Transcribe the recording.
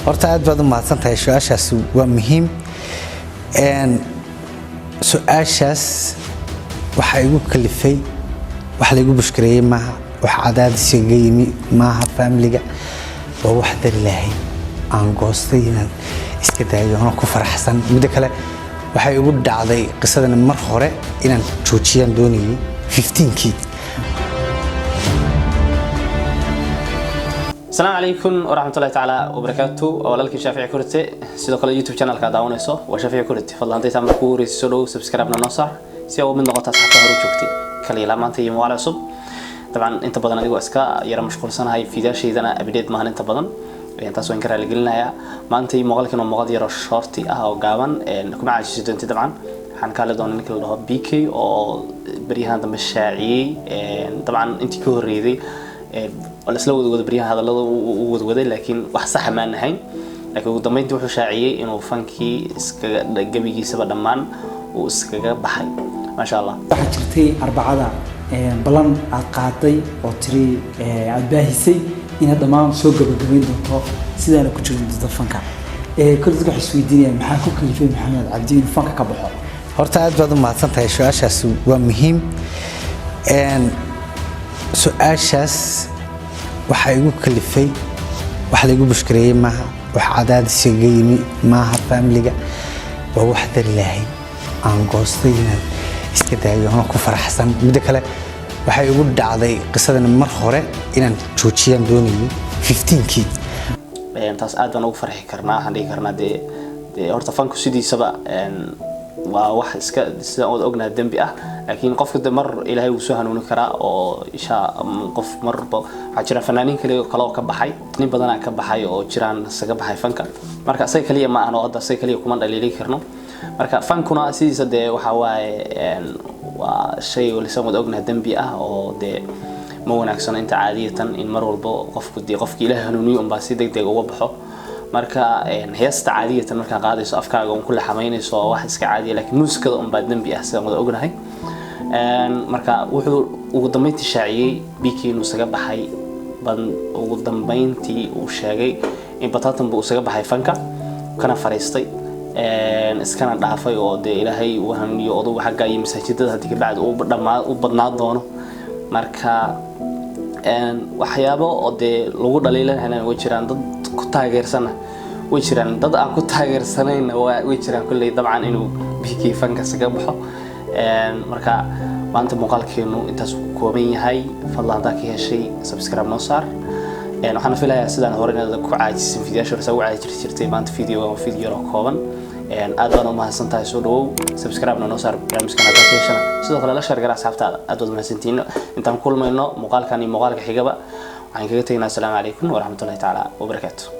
Horta aad baad u mahadsan tahay. Su-aashaas waa muhiim. Su-aashaas waxaa igu kalifay, wax laygu push gareeyey maaha, wax cadaadis iga yimi maaha family-ga, waa wax dar Ilaahay aan goostay inaan iska daayo anoo ku faraxsan. Midda kale, waxay igu dhacday qisadani mar hore inaan joojiyaan doonayay 15-kii. Asalaamu calaykum waraxmatullahi tacaala wabarakaatu. Waa walaalkii Shaafici Kurte. Sidoo kale YouTube channelka aad daawanayso waa Shaafici Kurte. Fadlan hadday taa markuu horeysa soo dhow, subscribe na noo saar si aa u mid noqota asxaabta hore u joogtay. Kaliya ilaa maanta iyo muuqaal cusub. Dabcan inta badan adigoo iska yara mashquulsanahay, fiidaashaydana update maahan inta badan, taas waan ka raaligelinayaa. Maanta iyo muuqaalkan waa muuqaal yaro short ah oo gaaban, kuma caajisi doonti. Dabcan waxaan ka hadli doonaa ninka la dhaho BK oo beryahan dambe shaaciyey. Dabcan intii ka horreeyday waa la isla wadawada beryahan hadallada uu wadwaday, laakiin wax saxa maan ahayn. Laakiin ugu dambeyntii wuxuu shaaciyey inuu fankii iskaga gebigiisaba dhammaan uu iskaga baxay, maasha Allah. Waxaa jirtay Arbacada ballan aad qaaday oo tiri aad baahisay inaad dhammaan soo gabagabayn doonto, sidaana ku jirin doonto fanka. Kole dadka waxay isweydiinayaan, maxaa ku kalifay Maxamed Cabdi inuu fanka ka baxo? Horta aad baad u mahadsan tahay. Su-aashaas waa muhiim. Su-aashaas waxaa igu kalifay, wax laygu push gareeyey maaha, wax cadaadis iga yimi maaha family-ga, waa wax dar Ilaahay aan goostay inaan iska daayo anoo ku faraxsan. Midda kale, waxay igu dhacday qisadani mar hore inaan joojiyaan doonayay 15-kii. Taas aad baan ugu farxi karnaa. Waxaan dhihi karnaa dee horta fanku sidiisaba waa wax iska sidaan wada ognahay dembi ah, laakiin qofka de mar Ilaahay wuu soo hanuuni karaa oo insha qof marba waxaa jira fanaaniin kale kale oo ka baxay, nin badanaa ka baxay oo jiraan isaga baxay fanka. Marka asaga kaliya ma ahan oo hadda asaga kaliya kuma dhaliili karno. Marka fankuna sidiisa dee waxa waaye waa shay lisaan wada ognahay dembi ah oo dee ma wanaagsano inta caadiyatan in mar walba qofku dee qofki Ilaahay hanuuniyo unbaa si deg deg uga baxo. Marka heesta caadiyatan markaa qaadayso, afkaaga un ku laxamaynayso, waa wax iska caadiya, laakiin muusikada unbaa dembi ah sidaan wada ognahay. Marka wuxuu ugu dambeyntii shaaciyey BK inuu isaga baxay ban ugu dambeyntii uu sheegay in batatan buu isaga baxay fanka, kana fariistay, iskana dhaafay oo dee Ilaahay uu hanuuniyo odugu xagga iyo masaajidada haddii kabacdi uu dhammaa u badnaa doono. Marka waxyaabo oo dee lagu dhaliilanayna way jiraan, dad ku taageersana way jiraan, dad aan ku taageersanayna way jiraan. Kolley dabcan inuu BK fanka isaga baxo. Marka maanta muuqaalkeenu intaas ku kooban yahay. Fadlan haddaa ka heshay, subscribe noo saar. Waxaana filayaa sidaan hore inaad ku caajisin fiidiyaasha hore saa ugu caajiri jirtay. Maanta video waa video yar oo kooban. Aad baan u mahadsan tahay. Soo dhawow, subscribe na noo saar. Barnaamijkan haddaa ka heshana, sidoo kale la share gara asxaabtaada. Aad baad mahadsantihiin. Intaan kulmayno muuqaalkan iyo muuqaalka xigaba, waxaan kaga tegaynaa asalaamu calaykum waraxmatullahi tacaala wabarakaatu.